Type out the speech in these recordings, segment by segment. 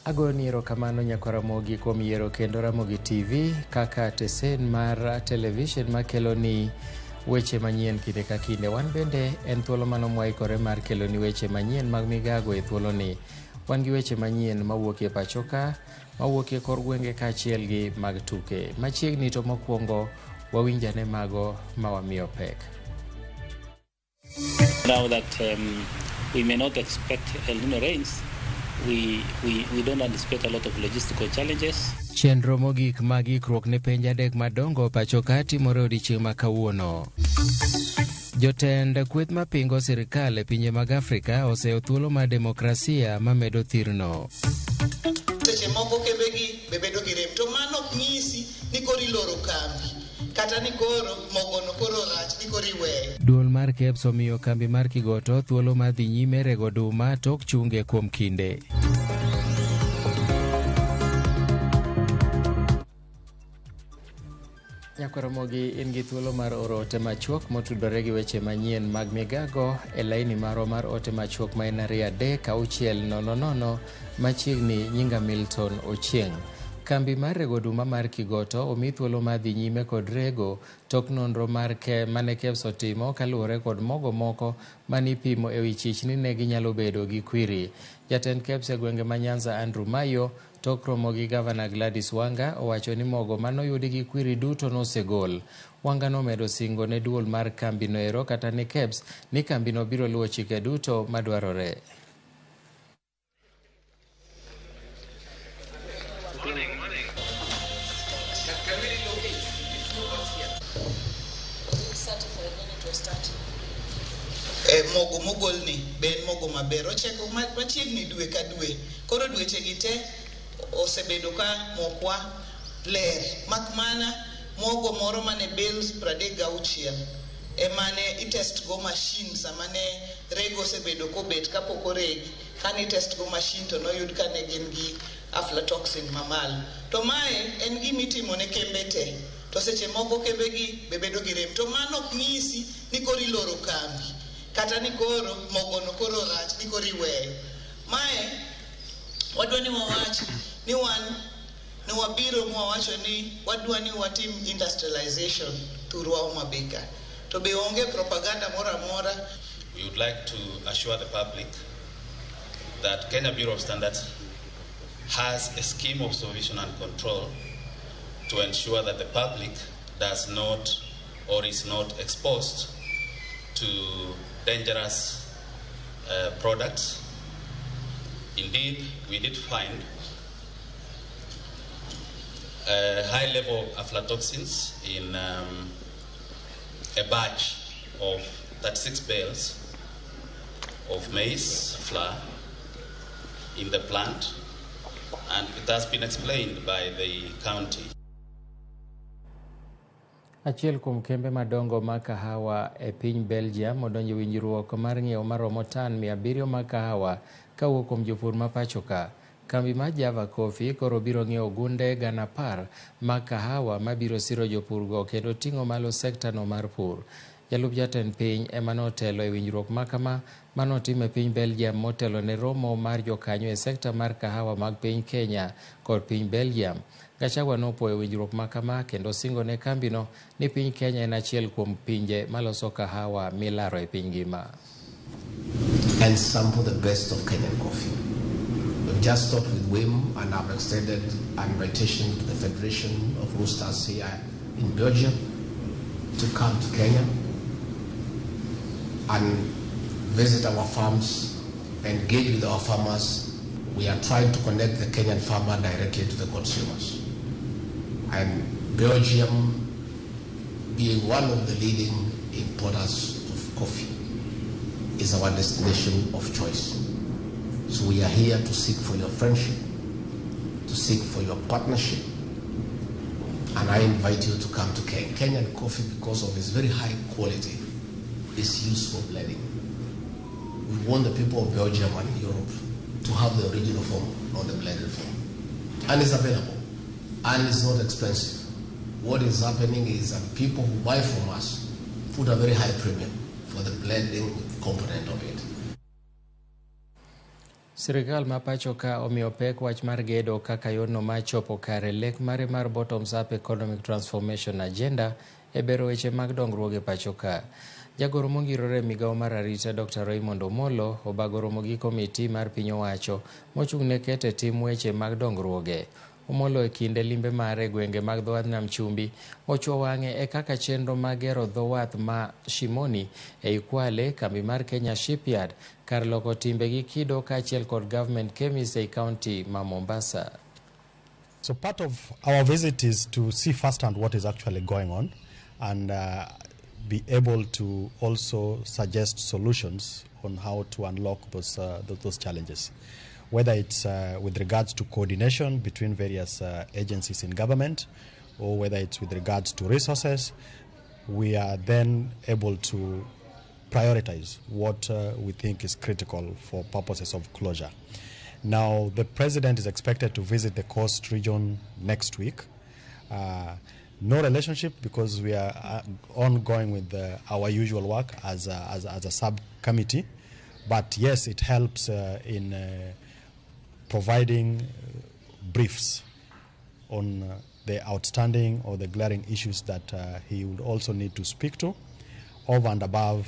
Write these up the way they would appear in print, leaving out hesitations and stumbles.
Agoni erokamano nyakwa Ramogi kuom yiero kendo Ramogi TV kaka tesen mar television makeloni weche manyien kinde ka kinde. Wan bende en thuolo mano mwaikore mar keloni weche manyien mag migago e thuoloni. Wan gi weche manyien mawuok e pacho ka, mawuok e kor gwenge kaachiel gi mag tuke. Machiegni to mokwongo wawinjane mago ma wamiyo pek. Now that we may not expect El Nino rains, we don't anticipate a lot of logistical challenges. Chenro mogik mag ikruok ne penj adek madongo pacho ka timore odiechieng' ma kawuono. Jotend kweth mapingo sirikal e pinje mag Afrika oseyo thuolo mar demokrasia mamedo thirno. Seche moko kembegi be bedo gi rem to mano ok nyisi ni koro iloro kambi kata ni koro mogono koro rach ni koro iweyo. Duol mar KEBS omiyo kambi mar Kigoto thuolo mar dhi nyime rego oduma tok chunge kuom kinde. Nyakwaramogi in gi thuolo mar oro ote machuok motudore gi weche manyien mag migago e laini marwa mar ote machuok ma en 23600 machiegni nyinga Milton Ochieng'. Kambi mar rego oduma mar Kigoto omi thuolo mar dhi nyime kod rego tok nonro mar ke mane KEBS otimo kaluwore kod mogo moko mane ipimo e wi chich ni ne ginyalo bedo gi kwiri. Jatend KEBS e gwenge ma Nyanza Andrew Mayo tok romo gi Gavana Gladys Wanga owacho ni mogo manoyudi gi kwiri duto nosegol. Wanga nomedo singo ne duol mar kambino ero kata ne KEBS ni kambino biro luwo chike duto madwarore. Mogo mogolni be en mogo maber ocheko machiegni dwe ka dwe koro dweche gi te osebedo ka mokwa ler mak mana mogo moro mane bales 36 emane itest go machine sama ne rego osebedo kobet kapok oregi kane itest go machine to noyud ka ne gin gi aflatoxin mamalo to mae en gima itimo ne kembe te to seche moko kembe gi be bedo gi rem to mano ok nyisi ni koro iloro kambi kata ni koro mogono koro rach ni koro iweyo. Mae wadwa ni wawach ni wan ne wabiro mwawacho ni wadwa ni watim industrialization thurwa Homa Bay ka to be onge propaganda moro amora. We would like to assure the public that Kenya Bureau of Standards has a scheme of supervision and control to ensure that the public does not or is not exposed to dangerous products. Indeed, we did find a high level of aflatoxins in a batch of 36 bales of maize flour in the plant, and it has been explained by the county. Achiel kuom kembe madongo mag kahawa e piny Belgium odonjo e winjruok mar ng'iewo maromo tan 700 mag kahawa kawuok kuom jopur ma pacho ka. Kambi mar Java Coffee koro biro ng'iewo gunde 10,000 mag kahawa mabiro siro jopurgo kendo ting'o malo sekta no mar pur. Jalup jatend piny ema notelo e winjruok makama manotim e piny Belgium motelo ne romo mar jokanyo e sekta mar kahawa mag piny Kenya kod piny Belgium. Gachagua nopuoyo winjruok makama kendo singo ne kambino ni piny Kenya en achiel kuom pinje maloso kahawa milaro e piny ngima. And sample the best of Kenyan coffee. We've just stopped with WIM and have extended an invitation to the Federation of Roasters here in Belgium to come to Kenya and visit our farms, engage with our farmers. We are trying to connect the Kenyan farmer directly to the consumers. And Belgium being one of the leading importers of coffee is our destination of choice. So we are here to seek for your friendship, to seek for your partnership, and I invite you to come to Kenya. Kenyan coffee, because of its very high quality, is used for blending. We want the people of Belgium and Europe to have the original form, not the blended form. And it's available, and it's not expensive. What is happening is that people who buy from us put a very high premium for the blending component of it. Sirikal ma pacho ka omiyo pek wach mar gedo kaka yorno mar chopo kare lek mare mar Bottoms Up Economic Transformation Agenda e bero weche mag dongruok e pacho ka. Jagoro mongirore e migawo mar arita Dr. Raymond Omolo obago romo gi komiti mar piny owacho mochung' ne keto e tim weche mag dongruoge. Omolo e kinde limbe mare e gwenge mag dho wath Nam Chumbi ochuo wang'e e kaka chenro mag gero dho wath ma Shimoni ei Kwale, kambi mar Kenya Shipyard kar loko timbe gi kido kaachiel kod Government Chemist ei kaunti ma Mombasa. So part of our visit is to see firsthand what is actually going on and be able to also suggest solutions on how to unlock those challenges, whether it's with regards to coordination between various agencies in government or whether it's with regards to resources. We are then able to prioritize what we think is critical for purposes of closure. Now, the president is expected to visit the coast region next week. No relationship, because we are ongoing with our usual work as a subcommittee. But yes, it helps in providing briefs on the outstanding or the glaring issues that he would also need to speak to, over and above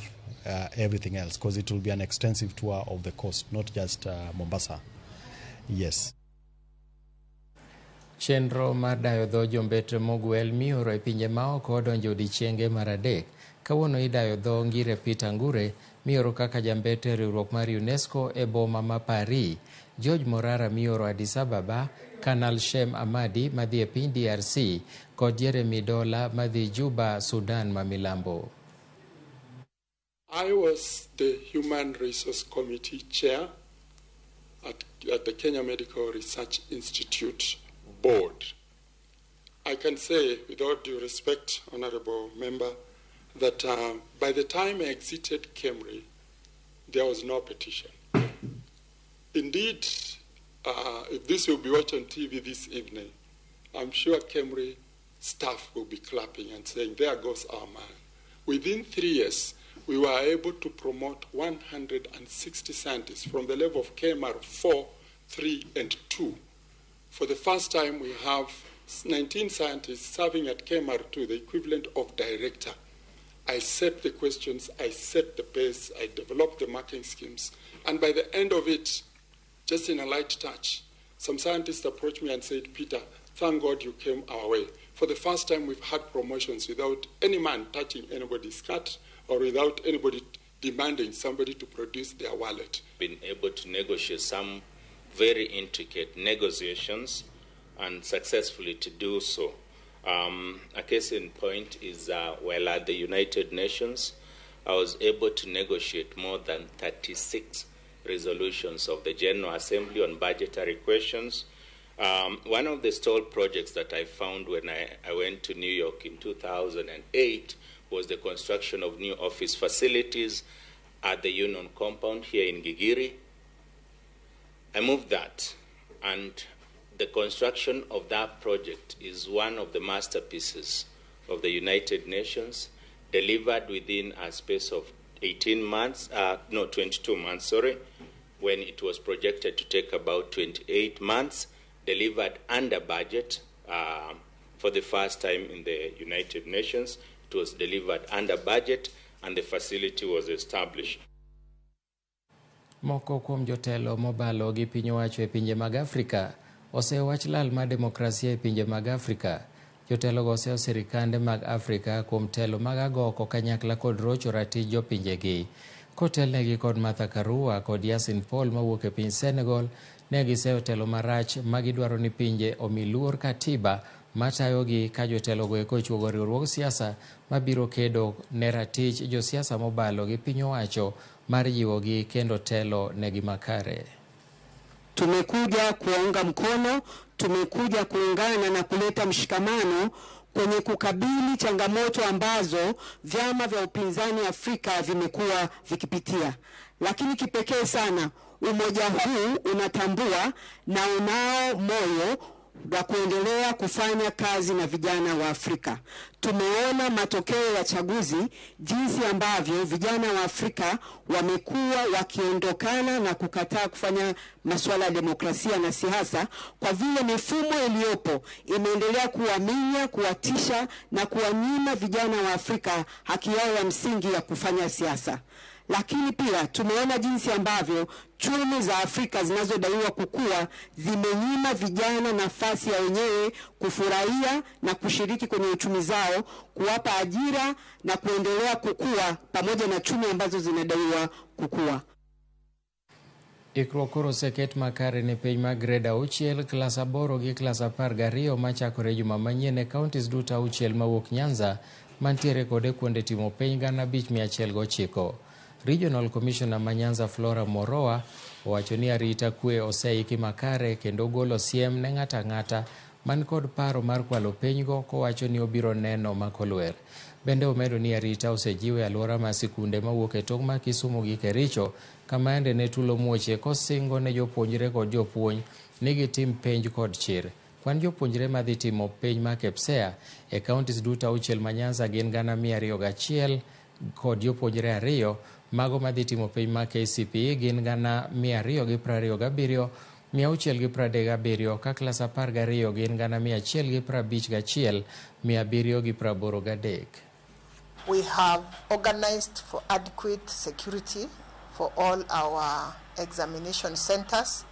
everything else, because it will be an extensive tour of the coast, not just Mombasa. Yes. Chenro mar dayo dho jombetre mogwel mioro e pinje maoko odonjo odiechienge mar adek. Kawuono idayo dho Ngire Peter Ngure mioro kaka jambetre e riwruok mar UNESCO e boma ma Paris. George Morara mioro Addis Ababa, Kanal Shem Amadi madhi e piny DRC kod Jeremy Dola madhi Juba, Sudan ma milambo. I was the Human Resource Committee Chair at the Kenya Medical Research Institute Board. I can say, with all due respect, Honorable Member, that by the time I exited KEMRI, there was no petition. Indeed, if this will be watched on TV this evening, I'm sure KEMRI staff will be clapping and saying, there goes our man. Within 3 years, we were able to promote 160 scientists from the level of KMR 4, 3, and 2. For the first time, we have 19 scientists serving at KMR 2, the equivalent of director. I set the questions, I set the pace, I developed the marking schemes, and by the end of it, just in a light touch, some scientists approached me and said, Peter, thank God you came our way. For the first time, we've had promotions without any man touching anybody's skirt or without anybody demanding somebody to produce their wallet. Been able to negotiate some very intricate negotiations and successfully to do so. A case in point is while at the United Nations, I was able to negotiate more than 36 resolutions of the General Assembly on budgetary questions. One of the stalled projects that I found when I went to New York in 2008 was the construction of new office facilities at the Union compound here in Gigiri. I moved that, and the construction of that project is one of the masterpieces of the United Nations Delivered within a space of 18 months, no, 22 months, sorry, when it was projected to take about 28 months, delivered under budget for the first time in the United Nations. It was delivered under budget and the facility was established. Moko kuom jotelo mobalo gi piny owacho e pinje mag Afrika osewach lal mar demokrasia e pinje mag Afrika. Jotelogo oseyo sirikande mag Afrika kuom telo mag agoko kanyakla kod rocho ratich jopinjegi. Kotelnegi kod Martha Karua kod Yasin Paul mawuok e piny Senegal, ne giseyo telo marach ma gidwaro ni pinje omi luor katiba matayogi ka jotelogo eko ochuogo riwruog siasa mabiro kedo ne ratich josiasa mobalo gi piny owacho mar jiwogi kendo telo negi makare. Tumekuja kuwaunga mkono, tumekuja kuungana na kuleta mshikamano kwenye kukabili changamoto ambazo vyama vya upinzani Afrika vimekuwa vikipitia. Lakini kipekee sana umoja huu unatambua na unao moyo wa kuendelea kufanya kazi na vijana wa Afrika. Tumeona matokeo ya chaguzi jinsi ambavyo vijana wa Afrika wamekuwa wakiondokana na kukataa kufanya masuala ya demokrasia na siasa, kwa vile mifumo iliyopo imeendelea kuwaminya, kuwatisha na kuwanyima vijana wa Afrika haki yao ya msingi ya kufanya siasa. Lakini pia tumeona jinsi ambavyo chumi za Afrika zinazodaiwa kukua zimenyima vijana nafasi ya wenyewe kufurahia na kushiriki kwenye uchumi zao, kuwapa ajira na kuendelea kukua pamoja na chumi ambazo zinadaiwa kukua. Ikruok koro oseket makare ne piny mag grade 6, klas 8 gi klas 12 machakore juma manyien e counties duto 6 mawuok Nyanza mantiere kode kuonde timo piny 5109. Regional Commissioner ma Nyanza Flora Moroa owacho ni arita kwe oseiki makare kendo golo siem ne ng'ato ang'ata man kod paro mar kwalo pinygo kowacho ni obiro neno makolwer. Bende omedo ni arita osejiw e alwora mar sikunde mawuok e tong' mar Kisumu gi Kericho kama ende ne tulo muoche kosingo ne jopuonjre kod jopuonj ni gitim penj kod chir. Kwan jopuonjre madhi timo penj mar KPSEA e counties duto 6 ma Nyanza gin 201 kod jopuonjre 2. Mago madhi timo penj mar KCPE gin 227 637 ka klas 12 gin 151 783. We have organized for adequate security for all our examination centers.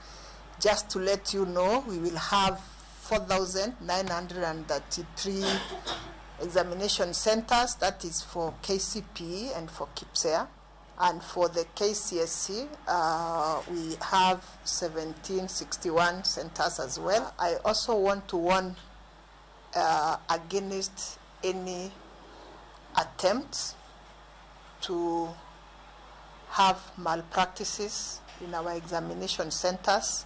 Just to let you know, we will have 4,933 examination centers, that is for KCPE and for KPSEA. And for the KCSE, we have 1,761 centers as well. I also want to warn against any attempts to have malpractices in our examination centers.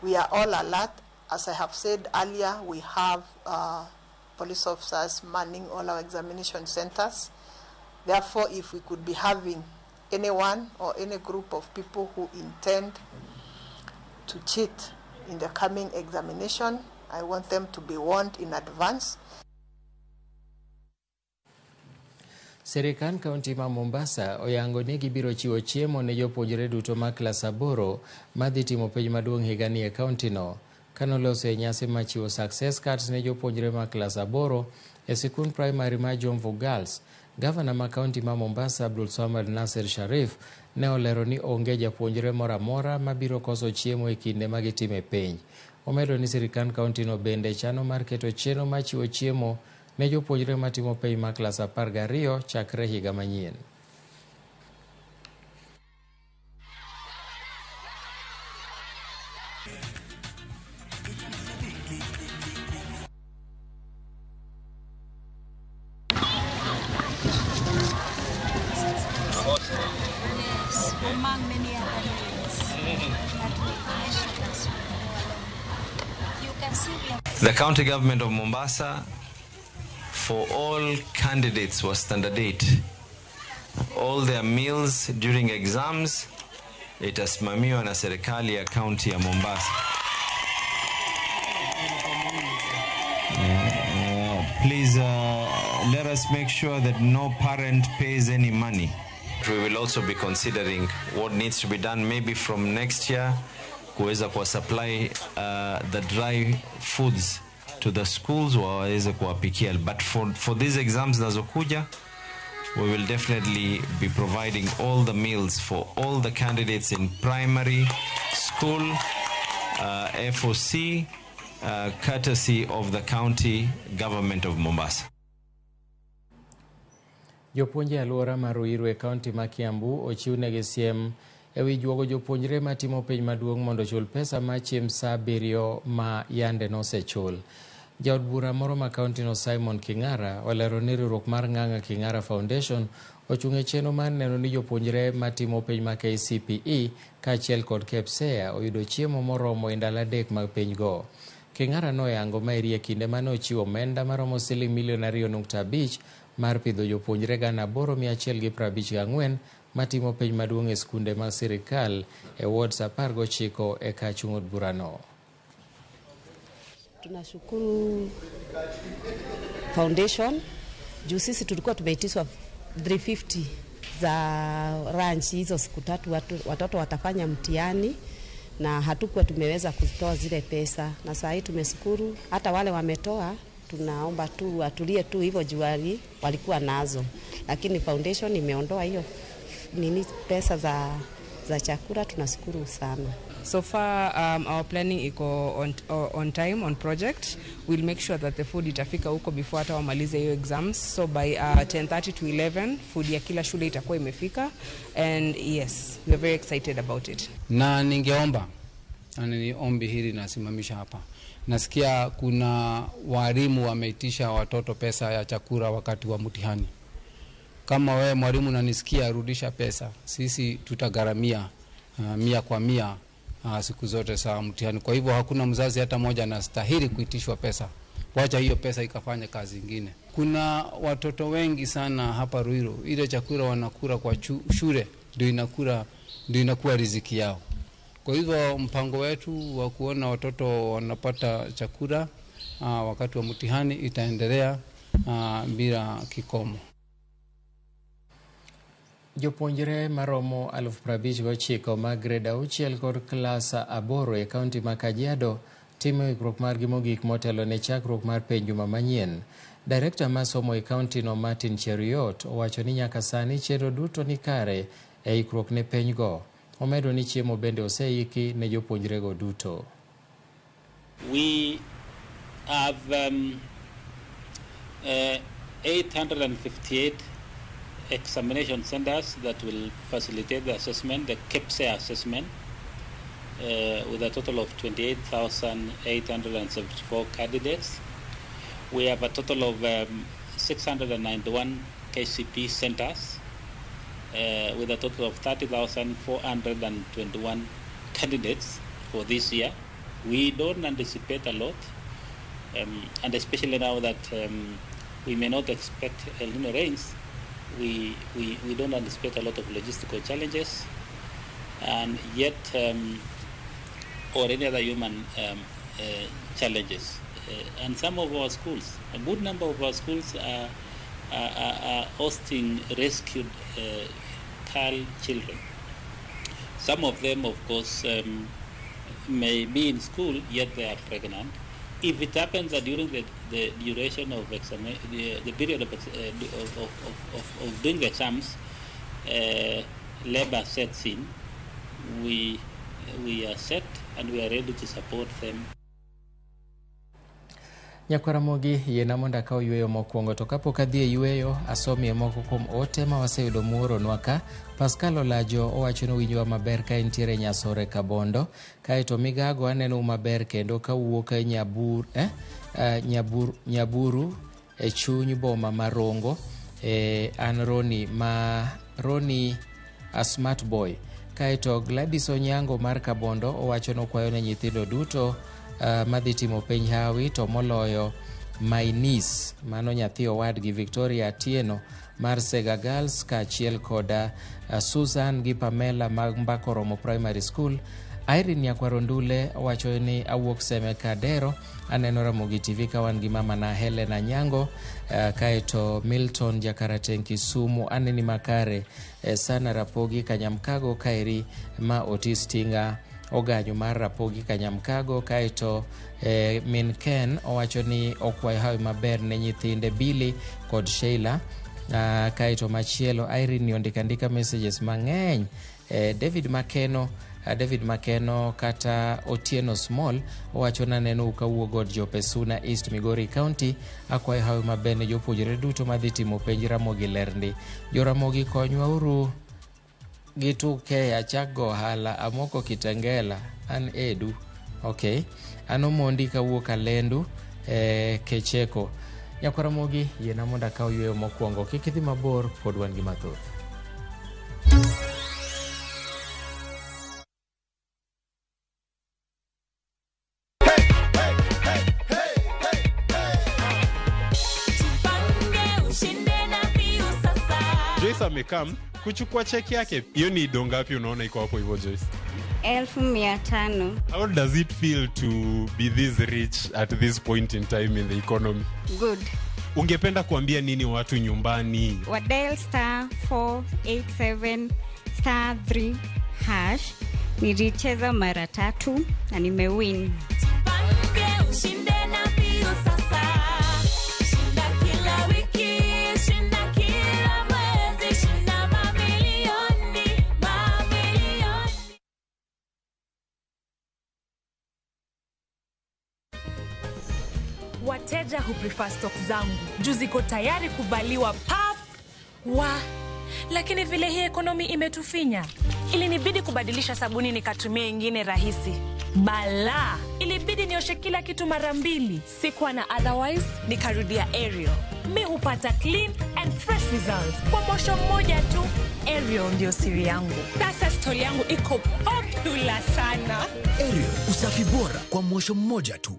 We are all alert. As I have said earlier, we have police officers manning all our examination centers. Therefore, if we could be having anyone or any group of people who intend to cheat in the coming examination, I want them to be warned in advance. Sirikand kaunti ma Mombasa oyango ni gibiro chiwo chiemo ne jopuonjre duto ma klas 8 madhi timo penj maduong' higani e kaunti no. Kanoloso e nyasi mar chiwo success cards ne jopuonjre ma klas 8 e sikund primary ma Jomvu Girls, Gavana ma kaunti ma Mombasa Abdul Samad Nasir Sharif ne olero ni onge japuonjre moro amora mabiro koso chiemo e kinde ma gitime penj. Omedo ni sirikand kaunti no bende chano mar keto chenro mar chiwo chiemo ne jopuonjre matimo penj mar klas 12 chakre higa manyien. Among many other things that we mentioned as we go along. You can see we have The county government of Mombasa, for all candidates was standard 8. All their meals during exams itasimamiwa na serikali ya county ya Mombasa. Please Let us make sure that no parent pays any money. We will also be considering what needs to be done maybe from next year kuweza kuwa supply the dry foods to the schools waweze kuwapikia, but for these exams zinazokuja, we will definitely be providing all the meals for all the candidates in primary school, FOC, courtesy of the county government of Mombasa. Jopuonje alwora mar Ruiru e kaunti ma Kiambu ochiwnegi siem ewi juogo jopuonjre matimo penj maduong' mondo ochul pesa mar chiemb saa abiriyo ma yande nosechul. Jaod bura moro ma kauntino Simon King'ara olero ni riwruok mar Ng'ang'a King'ara Foundation ochung' e chenro mar neno ni jopuonjre matimo penj ma KCPE kaachiel kod KPSEA oyudo chiemo moromo e ndalo 3 mag penjgo. King'ara noyango maeri e kinde mane ochiwo omenda maromo siling milion 2.5 mar pidho jopuonjre 8,154 matimo penj maduong' e skunde mag sirikal e wards 19 e kachung' od burano. Tunashukuru foundation juu sisi tulikuwa tumeitiswa 350 za lunch hizo siku 3 watoto watafanya mtihani na hatukuwa tumeweza kuzitoa zile pesa, na saa hii tumeshukuru hata wale wametoa, tunaomba tu watulie tu hivyo juu walikuwa nazo, lakini foundation imeondoa hiyo nini pesa za chakula. Tunashukuru sana. So far our planning iko on time, on project. We'll make sure that the food itafika huko before hata wamalize hiyo exams. So by 10:30 to 11 food ya kila shule itakuwa imefika, and yes, we are very excited about it. Na ningeomba, na ni ombi hili nasimamisha hapa. Nasikia kuna walimu wameitisha watoto pesa ya chakula wakati wa mtihani. Kama wewe mwalimu unanisikia, rudisha pesa. Sisi tutagharamia 100% siku zote za mtihani. Kwa hivyo hakuna mzazi hata mmoja anastahili kuitishwa pesa. Wacha hiyo pesa ikafanya kazi nyingine. Kuna watoto wengi sana hapa Ruiru, ile chakula wanakula kwa shule ndio inakuwa riziki yao. Kwa hivyo mpango wetu wa kuona watoto wanapata chakula wakati wa mtihani itaendelea bila kikomo. Jopuonjre maromo 59,000 mag grade 6 kod klas 8 e kaunti ma Kajiado timo ikruok margi mogik motelo ne chakruok mar penj juma manyien. Direkta mar somo e kaunti no Martin Cheruiyot owacho ni nyaka sani chenro duto ni kare e ikruok ne penjgo. Omedo ni chiemo bende oseiki ne jopuonjrego duto. We have 858 examination centers that will facilitate the assessment, the KPSEA assessment, with a total of 28,874 candidates. We have a total of 691 KCP centers with a total of 30,421 candidates for this year. We don't anticipate a lot, and especially now that we may not expect El Nino rains, we don't anticipate a lot of logistical challenges, and yet or any other human challenges. And some of our schools, a good number of our schools are hosting rescued CAL children. Some of them, of course, may be in school, yet they are pregnant. If it happens that during the duration of the period of doing the exams, labor sets in, we are set and we are ready to support them. Nyakwaramogi yiena mondo akaw yweyo mokwongo, to kapok adhi e yweyo asomie moko kuom ote ma waseyudo muoronwa ka. Pascal Olajo owacho ni winjowa maber ka entiere Nyasore Kabondo. Kaeto Migago anenou maber kendo kawuok e Nyaburu e chuny boma ma Rongo. An Roni a smart boy. Kaeto Gladys Onyango mar Kabondo owacho nokwayo ne nyithindo duto madhi timo penj hawi to moloyo my niece, mano nyathi owadgi Victoria Atieno mar Sega Girls kaachiel koda Susan gi Pamela mag Mbakoromo Primary School. Irene Nyakwaro Ndule wacho ni awuok Seme Kadero, aneno Ramogi TV ka wan gi mama na Helen Anyango, kaeto Milton Jakarateng Kisumu aneni makare sana Rapogi Kanyamkago kaeri ma Otis Tinga oganyo mar Rapogi Kanyamkago. Kaeto min Ken owacho ni okwayo hawi maber ne nyithinde Billy kod Sheila. Kaeto machielo Irene ondika andika messages mang'eny. David Makeno, David Makeno kata Otieno Small owacho naneno kawuok god Jopesuna East Migori County, akwayo hawi maber ne jopuonjre duto madhi timo penj Ramogi lerndi. Joramogi konywa uru gi 2K achak go ohala amoko Kitengela an edu. Okay, an Omondi kawuok Alendu Kecheko. Nyakwar Ramogi, yiena mondo akaw yweyo mokwongo, kik idhi mabor, pod wan gi mathoth. Joyce amekam kuchukua cheki yake. Hiyo ni do ngapi unaona iko hapo hivyo, Joyce? 500,000. How does it feel to be this rich at this point in time in the economy? Good. Ungependa kuambia nini watu nyumbani? Wa dial *487 *3 hash. Nilicheza mara 3 na nimewin. Ushinde na Piu sasa. Shinda kila wiki, shinda kila mwezi, shinda mamilioni, mamilioni. Wateja huprefer stock zangu juu ziko tayari kuvaliwa pap wa. Lakini vile hii ekonomi imetufinya, ilinibidi kubadilisha sabuni nikatumia ingine rahisi. Bala, ilibidi nioshe kila kitu mara 2. Sikuwa na otherwise, nikarudia Ariel. Mi hupata clean and fresh results kwa mosho mmoja tu. Ariel ndio siri yangu. Sasa story yangu iko popular sana. Ariel, usafi bora kwa mosho mmoja tu.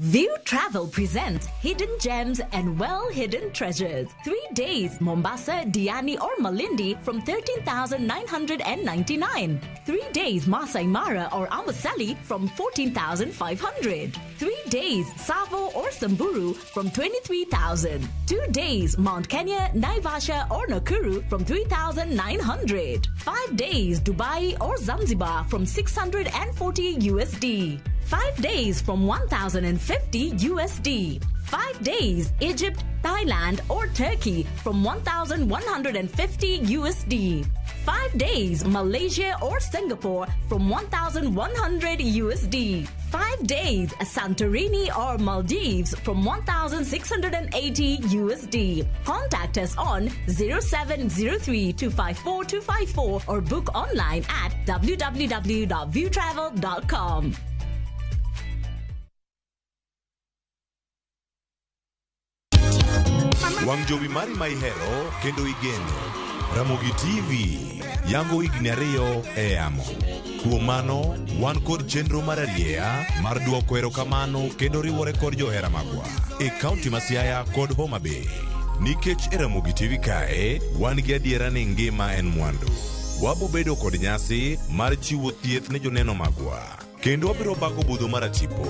View Travel presents Hidden Gems and Well-Hidden Treasures. 3 days, Mombasa, Diani or Malindi from 13,999. 3 days, Masai Mara or Amboseli from 14,500. 3 days, Tsavo or Samburu from 23,000. 2 days, Mount Kenya, Naivasha or Nakuru from 3,900. 5 days, Dubai or Zanzibar from 640 USD. 5 days from 1,050 USD. 5 days, Egypt, Thailand or Turkey from 1,150 USD. 5 days, Malaysia or Singapore from 1,100 USD. 5 days, Santorini or Maldives from 1,680 USD. Contact us on 0703 254 254 or book online at www.viewtravel.com. Wang' jowi mari ma ihero kendo igeno. Ramogi TV yango higni 2 e yamo. Kuom mano, wan kod chenro mar arieya mar duoko erokamano kendo riwore kod johera magwa e kaunti ma Siaya kod Homa Bay. Nikech e Ramogi TV kae, wan gi adiera ni ngima en mwandu. Wabobedo kod nyasi mar chiwo thieth ne joneno magwa. Kendo wabiro bago budho mar atipo.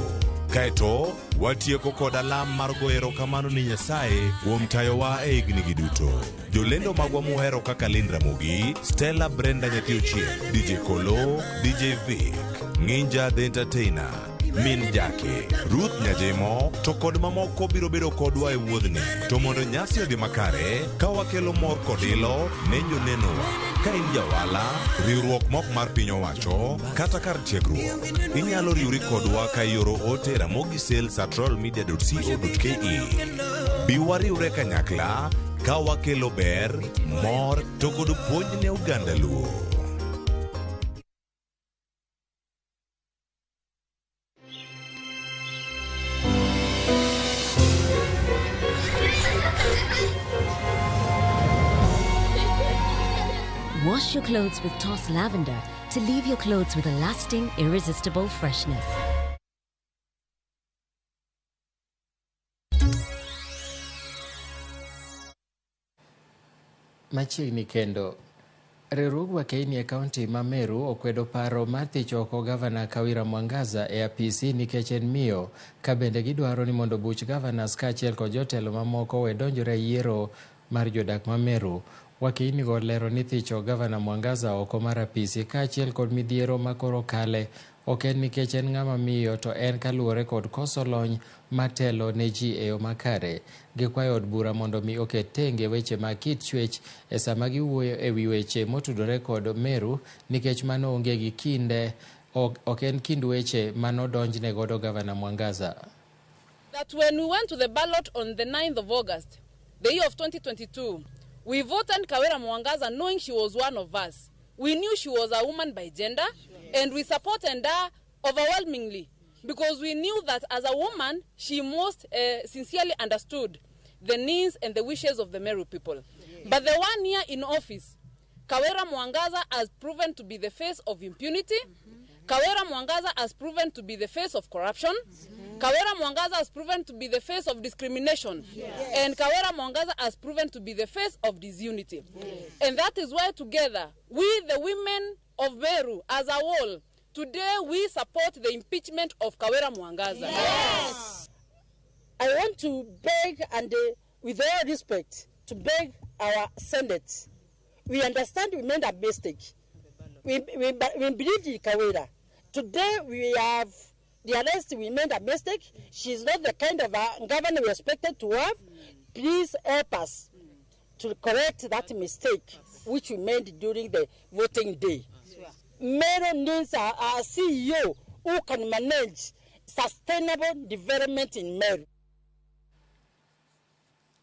Kaeto, watieko kod alam mar goyo erokamano ni Nyasaye kuom tayowa e higni gi duto. Jolendo magwa muhero kaka Lynn Ramogi, Stella Brenda Nyathi Ochieng, DJ Kolo, DJ Vic, Nginja the Entertainer, Min Jake, Ruth Nyajemo, to kod mamoko biro bedo kodwa e wuodhni. To mondo nyasi odhi makare, ka wakelo mor kod ilo ne jonenowa. Ka in jawala, riwruok mok mar piny owacho, kata kar tiegruok, inyalo riwri kodwa ka ioro ote ramogisales@royalmedia.co.ke. Bi wariwre kanyakla ka wakelo ber, mor to kod puonj ne oganda Luo. Wash your clothes with Toss Lavender to leave your clothes with a lasting, irresistible freshness. Machiegni kendo Riwruog Wakeini e kaunti ma Meru okwedo paro mar thicho oko gavana Kawira Mwangaza e apisi nikech en miyo, ka bende gidwaro ni mondo buch gavanas kaachiel kod jotelo mamoko owe donjore e yiero mar jodak ma Meru. Wakeini go lero ni thicho gavana Mwangaza oko mar apisi kaachiel kod midhiero ma koro kale ok en nikech en ng'ama miyo to en kaluwore kod koso lony matelo ne ji e yo makare. Gikwayo od bura mondo mi oket tenge weche mag kit chwech e sama giwuoyo e wi weche motudore kod Meru nikech mano onge gi kinde ok en kind weche manodonjne godo gavana Mwangaza. That when we went to the ballot on the 9th of August, the year of 2022, we voted Kawira Mwangaza knowing she was one of us. We knew she was a woman by gender, and we supported her overwhelmingly because we knew that as a woman, she most sincerely understood the needs and the wishes of the Meru people. But the 1 year in office, Kawira Mwangaza has proven to be the face of impunity. Kawira Mwangaza has proven to be the face of corruption. Kawira Mwangaza has proven to be the face of discrimination. Yes. And Kawira Mwangaza has proven to be the face of disunity. Yes. And that is why together, we the women of Meru as a whole, today we support the impeachment of Kawira Mwangaza. Yes. I want to beg, and with all respect, to beg our Senate. We understand we made a mistake. We believed in Kawira. Today we have realized we made a mistake. She's not the kind of a governor we expected to have. Please help us to correct that mistake which we made during the voting day. Meru needs a CEO who can manage sustainable development in Meru.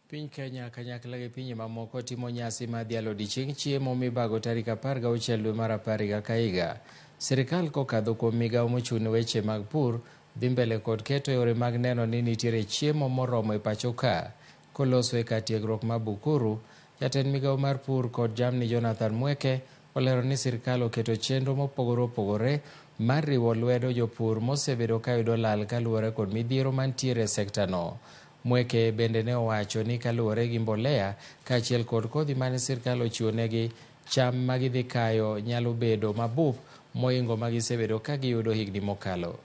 Piny Kenya kanyakla gi pinje mamoko timo nyasi mar dhialo odiechieng' chiemo mibago tarik 16 dwe mar 10 higa ka higa. Sirikal kokadho kuom migawo mochung' ne weche mag pur dhi mbele kod keto yore mag neno ni nitiere chiemo moromo e pacho ka. Koloso e kar tiegruok ma Bukuru, jatend migawo mar pur kod jamni Jonathan Mweke olero ni sirikal oketo chenro mopogore opogore mar riwo lwedo jopur mosebedo kayudo lal kaluwore kod midhiero mantiere e sekta no. Mweke bende ne owacho ni kaluwore gi mbolea kaachiel kod kodhi mane sirkal ochiwo negi, cham ma gidhi kayo nyalo bedo mabup moingo ma gisebedo ka giyudo higni mokalo.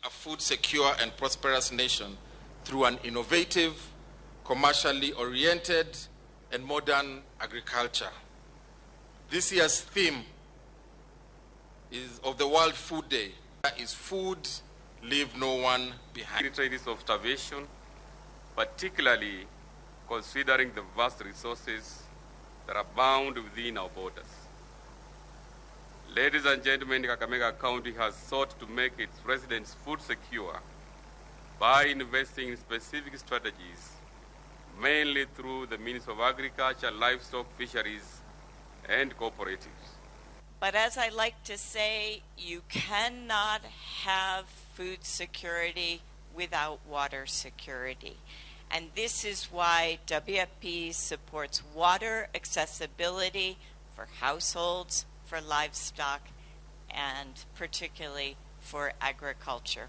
A food secure and prosperous nation through an innovative, commercially oriented and modern agriculture. This year's theme is of the World Food Day is food, leave no one behind. Tragedies of starvation, particularly considering the vast resources that are bound within our borders. Ladies and gentlemen, Kakamega County has sought to make its residents food secure by investing in specific strategies, mainly through the means of agriculture, livestock, fisheries, and cooperatives. But as I like to say, you cannot have food security without water security. And this is why WFP supports water accessibility for households, for livestock, and particularly for agriculture.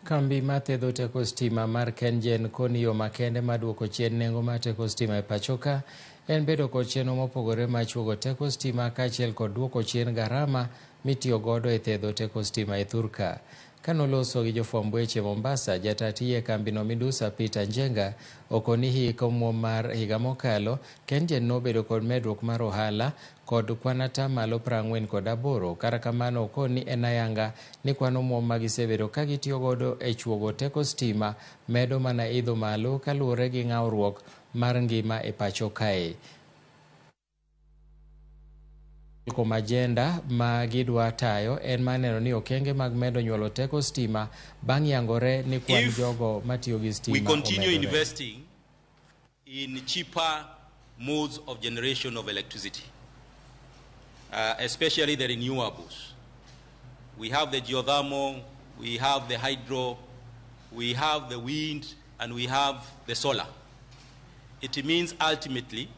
Kambi mar thedho teko stima mar KenGen koni yo makende mar duoko chien nengo mar teko stima e pacho ka en bedo kod chenro mopogore mar chuogo teko stima kaachiel kod duoko chien garama mitiyo godo e thedho teko stima e thurka. Kanoloso gi jofwamb weche Mombasa, jata tije e kambino Midusa Peter Njenga okoni hik omuom mar higa mokalo KenGen nobedo kod medruok mar ohala kod kwan atamalo 48. Kata kamano okoni en ayanga ni kwan omuom ma gisebedo ka gitiyo godo e chuogo teko stima medo mana idho malo kaluwore gi ng'awruok mar ngima e pacho kae. Kuom ajenda ma gidwa tayo en mar neno ni okenge mag medo nyuolo teko stima bang' yangore ni kwan jogo matiyo gi stima We continue omedore. investing in cheaper modes of generation of electricity, especially the renewables. We have the geothermal, we have the hydro, we have the wind, and we have the solar. It means ultimately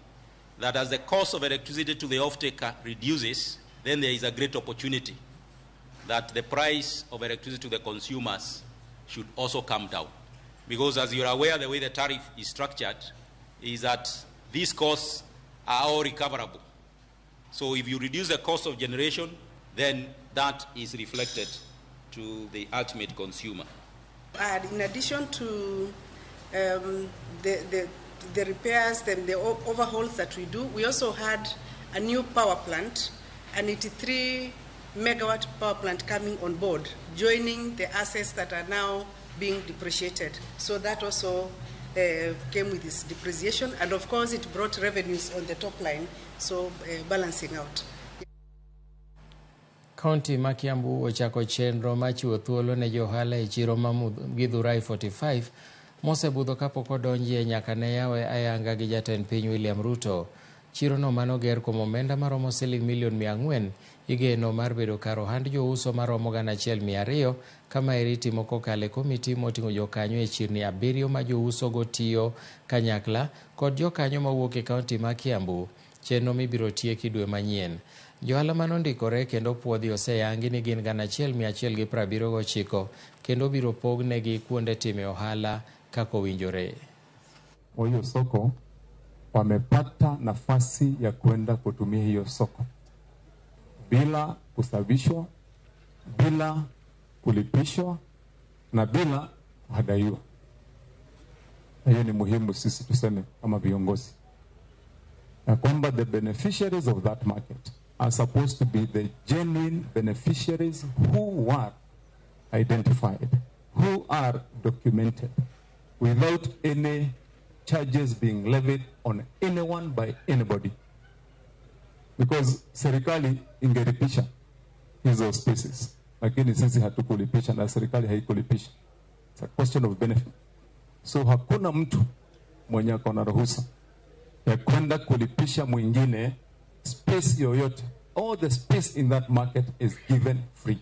that as the cost of electricity to the off-taker reduces, then there is a great opportunity that the price of electricity to the consumers should also come down. Because as you're aware, the way the tariff is structured is that these costs are all recoverable. So if you reduce the cost of generation, then that is reflected to the ultimate consumer. And in addition to the repairs and the overhauls that we do, we also had a new power plant, an 83 megawatt power plant coming on board, joining the assets that are now being depreciated. So that also came with this depreciation, and of course it brought revenues on the top line, so balancing out. Kaunti ma Kiambu ochako chenro mar chiwo thuolo ne johala e chiro ma Githurai 45 mosebudho kapok odonjie nyaka ne yawe ayanga gi jatend piny William Ruto. Chirono manoger kuom omenda maromo siling milion 400 igeno mar bedo kar ohand jouso maromo 1,200 kama eri itimo kokalo e komiti moting'o jokanyo e chirni 7 ma jouso go tiyo kanyakla kod jokanyo mawuok e kaunti ma Kiambu. Chenro mibiro tieki dwe manyien. Johala manondikore kendo puodhi oseyangi ni gin 1,179 kendo biro pog negi kuonde time ohala kaka owinjore. Kwa hiyo soko wamepata nafasi ya kwenda kutumia hiyo soko bila kusababishwa, bila kulipishwa na bila kuhadaiwa. Hiyo ni muhimu sisi tuseme kama viongozi, na kwamba the beneficiaries of that market are supposed to be the genuine beneficiaries who were identified, who are documented, without any charges being levied on anyone by anybody. Because serikali ingelipisha hizo spaces, lakini sisi hatukulipisha na serikali haikulipisha. It's a question of benefit. So hakuna mtu mwenye ako na ruhusa ya kwenda kulipisha mwingine space yoyote. All the space in that market is given free.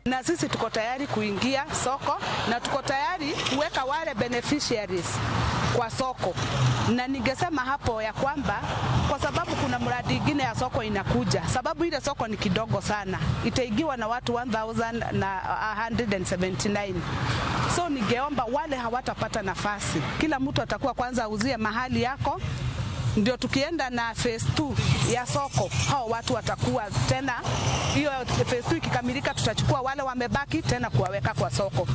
Na sisi tuko tayari kuingia soko na tuko tayari kuweka wale beneficiaries kwa soko. Na ningesema hapo ya kwamba kwa sababu kuna mradi ingine ya soko inakuja, sababu ile soko ni kidogo sana, itaingiwa na watu 1179. So ningeomba wale hawatapata nafasi, kila mtu atakuwa kwanza auzie mahali yako, ndio tukienda na phase 2 ya soko hao watu watakuwa tena, hiyo phase 2 ikikamilika tutachukua wale wamebaki tena kuwaweka kwa soko.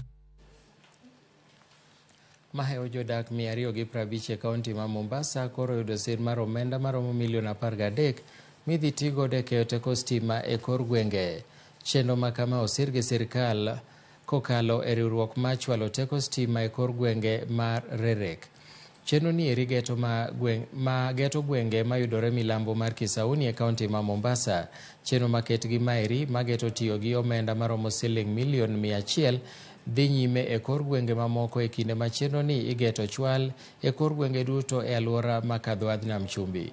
Mahewo jodak 250 e kaunti ma Mombasa koro oyudo sir mar omenda maromo milion 13 midhi tigodo e keyo teko stima e kor gwenge. Chenro ma kama osir gi sirkal kokalo e riwruok mar chwalo teko stima e kor gwenge mar REREC. Chenro ni eri geto ma geto gwenge mayudore milambo mar Kisauni e kaunti ma Mombasa. Chenro maket gi maeri mageto tiyo gi omenda maromo siling milion 100 dhi nyime e kor gwenge mamoko e kinde ma chenro ni igeto chwal e kor gwenge duto e alwora ma Kadhoadh Nam Chumbi.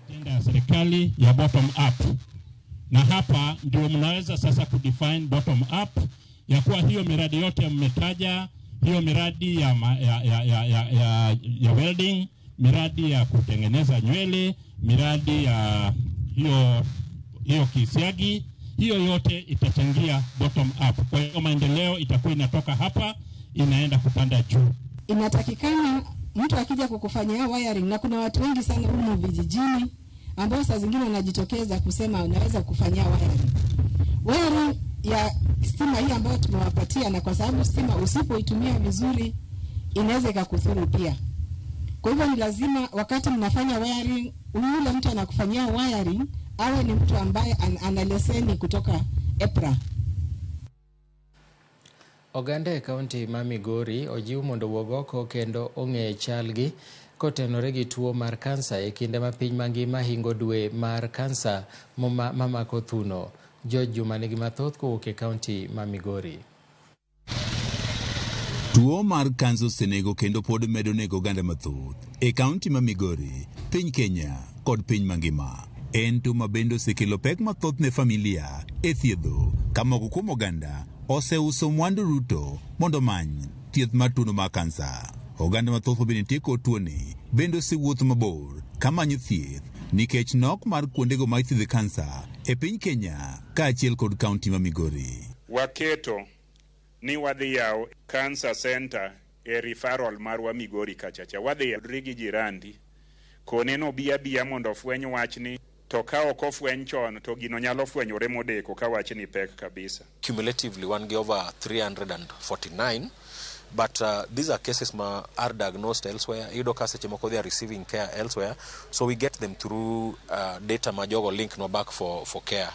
Agenda ya serikali ya bottom up, na hapa ndio mnaweza sasa kudefine bottom up ya kuwa hiyo miradi yote mmetaja, hiyo miradi ya welding, miradi ya kutengeneza nywele, miradi ya hiyo kisiagi, hiyo yote itachangia bottom up. Kwa hiyo maendeleo itakuwa inatoka hapa inaenda kupanda juu. Inatakikana mtu akija kukufanyia wiring, na kuna watu wengi sana humu vijijini ambao saa zingine wanajitokeza kusema wanaweza kufanyia wiring. Wiring ya stima hii ambayo tumewapatia, na kwa sababu stima usipoitumia vizuri inaweza ikakudhuru pia. Kwa hivyo ni lazima wakati mnafanya wiring, yule mtu anakufanyia wiring awe ni mtu ambaye ana leseni kutoka EPRA. Oganda e kaunti ma Migori ojiw mondo owuog oko kendo ong'e chalgi kotenore gi tuo mar kansa e kinde ma piny mangima hingo dwe mar kansa mamako thuno. George Juma nigi mathoth kowuok e kaunti ma Migori. Tuo mar kansa osenego kendo pod medo nego oganda mathoth e kaunti ma Migori, piny Kenya kod piny mangima. En tuo ma bende osekelo pek mathoth ne familia e thiedho, ka moko kuom oganda oseuso mwandu duto mondo omany thieth mar tuono mar kansa. Oganda mathoth mabende nitie kod tuoni bende osewuotho mabor kamanyo thieth nikech nok mar kuondego ma ithiedhe kansa e piny Kenya kaachiel kod kaunti ma Migori. Waketo ni wadhi yawo cancer center e referral marwa Migori kachacha. Wadhi yudri gi jirandi kone no biya biya mondo ofweny wachni. To ka ok ofweny chon to gino nyalo fwenyore modeko ka wachni pek kabisa. Cumulatively, wan gi over 349, but these are cases ma are diagnosed elsewhere. Iyudo ka seche moko they are receiving care elsewhere, so we get them through data ma jogo link nwa back for care.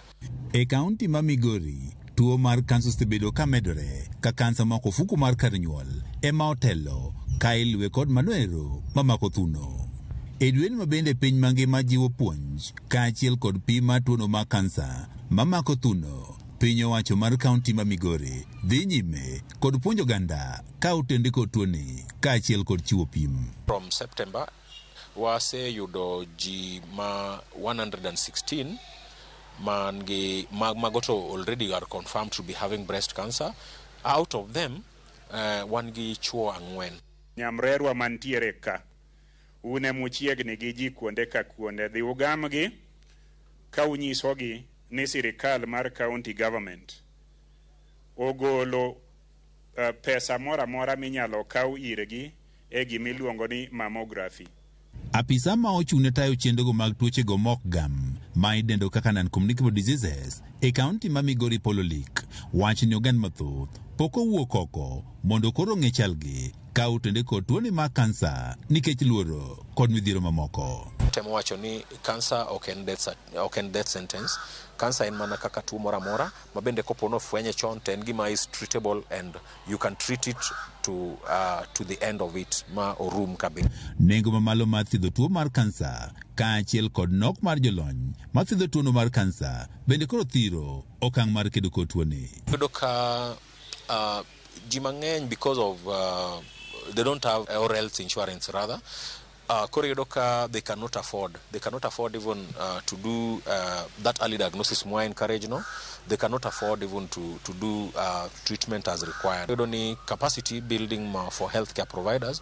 E kaunti ma Migori, tuo mar kansa osebedo ka medore ka kansa mako ofuku mar kar nyuol ema otelo ka iluwe kod manoero mamako thuno. E dweni ma bende piny mangima jiwo puonj kaachiel kod pim mar tuono mar kansa mamako thuno, piny owacho mar kaunti ma Migori dhi nyime kod puonjo oganda ka otende kod tuoni kaachiel kod chiwo pim. From September, waseyudo ji ma 116 man gi mago to already are confirmed to be having breast cancer. Out of them, wan gi chuo 4. Nyamrerwa mantiere ka, un emuchiegni gi ji kuonde ka kuonde, dhi ugamgi ka unyisogi ni sirikal mar county government ogolo pesa moro amora minyalo kaw irgi e gimiluongo ni mammography. Apisa ma ochung' ne tayo chenrogo mag tuochego mok gam ma idendo kaka non-communicable diseases e kaunti ma Migori Paul Olik wacho ni oganda mathoth pok owuok oko mondo koro ong'e chalgi ka otende kod tuoni mar kansa nikech luoro kod midhiero mamoko. Temo wacho ni kansa ok en death sentence. Kansa en mana kaka tuo moro amora ma bende kopo nofwenye chon to en gima is treatable and you can treat it to the end of it ma orum kabisa. Nengo mamalo mar thiedho tuo mar kansa kaachiel kod nok mar jolony mathiedho tuono mar kansa bende koro thiro okang' mar kedo kod tuoni. Iyudo ka ji mang'eny, because of they don't have or health insurance rather, koro iyudo ka they cannot afford even to do that early diagnosis mwa encourage no, they cannot afford even to do treatment as required. Iyudo ni capacity building ma for healthcare providers,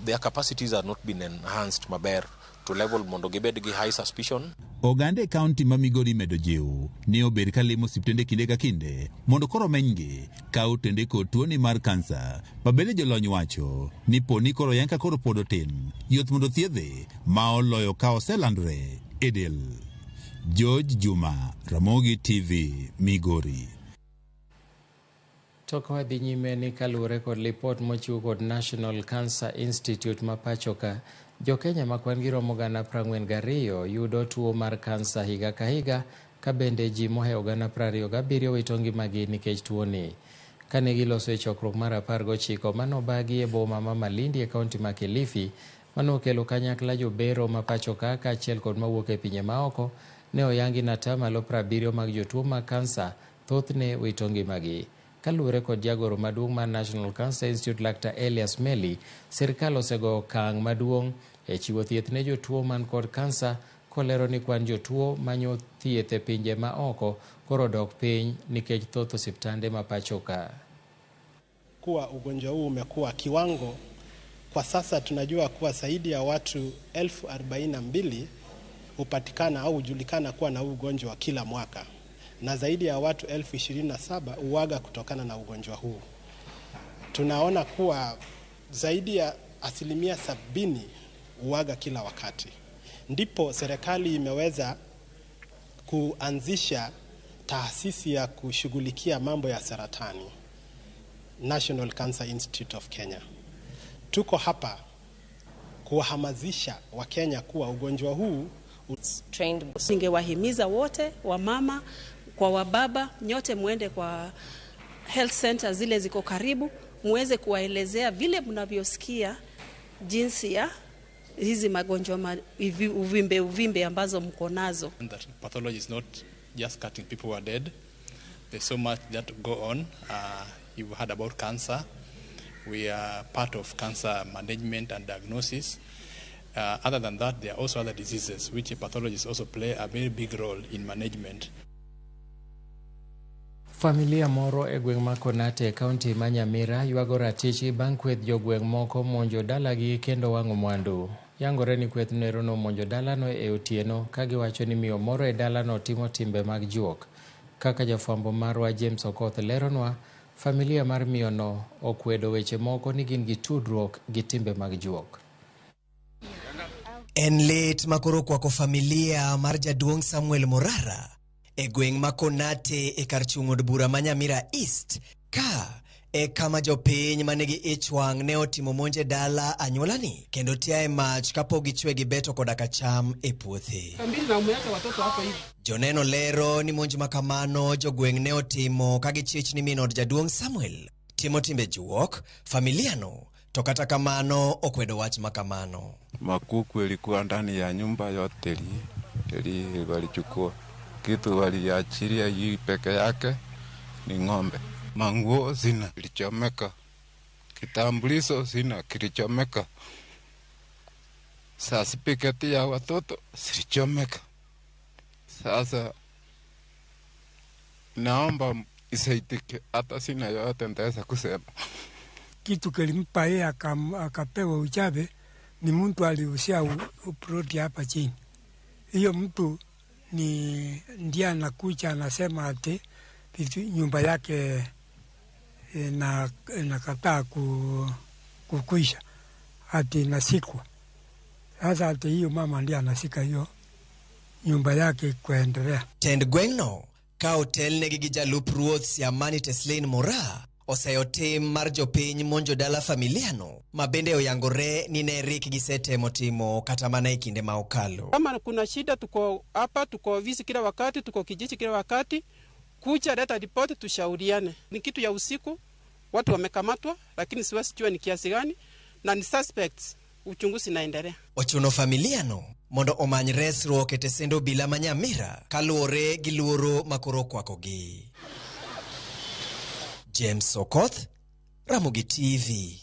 their capacities are not been enhanced maber to level mondo gibed gi high suspicion. Oganda e kaunti ma Migori medo jiw ni obed ka limo osiptende kinde ka kinde mondo koro omenygi ka otende kod tuoni mar kansa ma bende jolony wacho ni po ni koro yang ka koro pod otin yot mondo thiedhe ma oloyo ka oselandore e del. George Juma, Ramogi TV, Migori. To ka wadhi nyime ni kaluwore kod lipot mochiw kod National Cancer Institute ma pacho ka, jokenya ma kwan gi romo 42,000 yudo tuo mar kansa higa ka higa, ka bende ji mohewo 27,000 wito ngimagi nikech tuoni. Kane giloso e chokruok mar 19 manobagi e boma ma Malindi e kaunti ma Kilifi, manokelo kanyakla jobero ma pacho ka kaachiel kod mawuok e pinje maoko, ne oyangi ni 70% mag jotuo mag kansa thothne wito ngimagi. Kaluwore kod jagoro maduong' mar National Cancer Institute, Laktar Elias Meli, sirkal osego okang' maduong' e chiwo thieth ne jotuo man kod kansa, kolero ni kwan jotuo manyo thieth e pinje ma oko koro dok piny nikech thoth osiptande ma pacho ka. Kuwa ugonjwa huu umekuwa kiwango kwa sasa tunajua kuwa zaidi ya watu 42,000 hupatikana au hujulikana kuwa na huu ugonjwa kila mwaka na zaidi ya watu 27,000 huaga kutokana na ugonjwa huu. Tunaona kuwa zaidi ya 70% huaga kila wakati. Ndipo serikali imeweza kuanzisha taasisi ya kushughulikia mambo ya saratani, National Cancer Institute of Kenya. Tuko hapa kuwahamasisha Wakenya kuwa ugonjwa huu Ningewahimiza wote wamama kwa wababa, nyote muende kwa health center zile ziko karibu, muweze kuwaelezea vile mnavyosikia jinsi ya hizi magonjwa uvimbe uvimbe ambazo mko nazo. That pathology is not just cutting people who are dead. There's so much that go on. You've heard about cancer. We are part of cancer management and diagnosis. Other than that, there are also other diseases which pathologists also play a very big role in management. Familia moro e gweng' ma Konate e kaunti ma Nyamira ywago ratichgi bang' kweth jogweng' moko monjo dalagi kendo wang'o mwandu. Yangore ni kweth nero nomonjo dalano e otieno ka giwacho ni miyo moro e dalano timo timbe mag juok. Kaka jafwambo marwa James Okoth leronwa, familia mar miyono okwedo weche moko ni gin gi tudruok gi timbe mag juok. En lit ma koro okwako familia mar jaduong' Samuel Morara e gweng' ma Konate e kar chung' od bura ma Nyamira East ka e kama jopiny manigi ich wang' ne otimo monj e dala anyuolani kendo tiaye mach kapok gichwe gi beto koda ka cham e puothe. Joneno lero ni monj ma kamano jogweng' ne otimo ka gichich ni min od jaduong' Samuel timo timbe juok familiano to kata kamano okwedo wach ma kamano. Makuku ilikuwa ndani ya nyumba yote ili walichukua kitu waliachilia hii peke yake ni ng'ombe. Manguo sina kilichomeka, kitambulisho sina kilichomeka, certificate ya watoto zilichomeka. Sasa naomba isaidike, hata sina yoyote nitaweza kusema. Kitu kilimpa yeye akapewa uchawi ni mtu aliusia uproti hapa chini. Hiyo mtu ni ndiye anakuja anasema ati nyumba yake inakataa kukuisha, ati inasikwa. Sasa ati hiyo mama ndiye anasika hiyo nyumba yake kuendelea. Tend gweng'no ka otelnegi gi jalup ruoth Siamani Teslin Moraa oseyo tim mar jopiny monjo dala familiano ma bende oyangore ni ne rik gisetemo timo kata mana e kinde ma okalo. Kama kuna shida tuko hapa, tuko ofisi kila wakati, tuko kijiji kila wakati, kuja leta ripoti tushauriane. Ni kitu ya usiku, watu wamekamatwa, lakini siwezi jua ni kiasi gani na ni suspects, uchunguzi naendelea. Ochuno familiano mondo omany resruok e tesend obila ma Nyamira kaluwore gi luoro makoro okwakogi. James Okoth, Ramogi TV.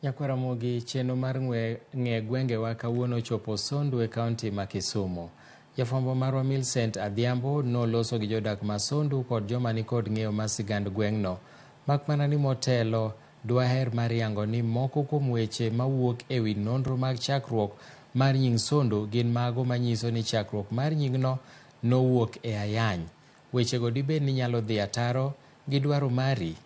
Nyakwar Ramogi, chenro mar ng'e gwengewa kawuono ochopo Sondu e kaunti ma Kisumu. Jafwambo marwa Millicent Adhiambo noloso gi jodak ma Sondu kod joma nikod ng'eyo mar sigand gweng'no. Mak mana ni motelo dwaher mar yango ni moko kuom weche mawuok e wi nonro mag chakruok mar nying Sondu gin mago manyiso ni chakruok mar nyingno nowuok e ayany. Wechego dibed ni nyalo dhi ataro gi dwaro mari.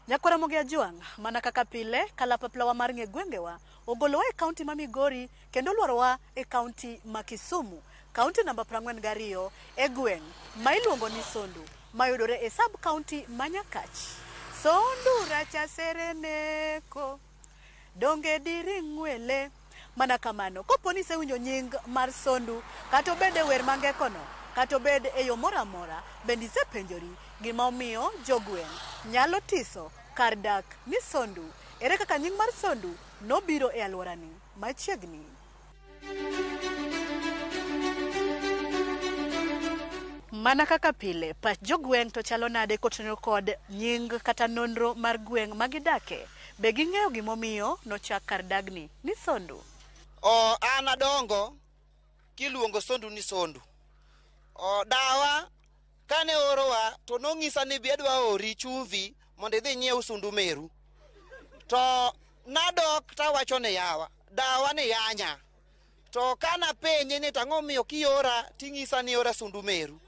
Nyakwar Ramogi Ajwang', mana kaka pile, kalapaplawa mar ng'e gwengewa ogolowa e kaunti ma Migori kendo olworowa e kaunti ma Kisumu, kaunti namba 42 e gweng' ma iluongo ni Sondu, mayudore e sub kaunti ma Nyakach. Sondu racha sereneko, donge diring'wele. Mana kamano, kopo ni isewinjo nying mar Sondu, kata obed e wer mangekono, kata obed e yo moro amora, bende isepenjori gima omiyo jogweng' nyalo tiso kar dak ni Sondu? Ere kaka nying mar Sondu nobiro e alworani machiegni? Mana kaka pile, pach jogweng' to chalo nade kotenore kod nying kata nonro mar gweng' ma gidake? Be ging'eyo gimomiyo nochak kar dagni ni Sondu? O an adongo kiluongo Sondu ni Sondu. O dawa kane orowa to nong'isa ni bi adwa ori chumvi mondo idhi inyiew Sondu meru. To nadok tawacho ni yawa, dawa ni yanya. To kana penje ni tang'o miyo kiora ting'isa ni ora Sondu meru.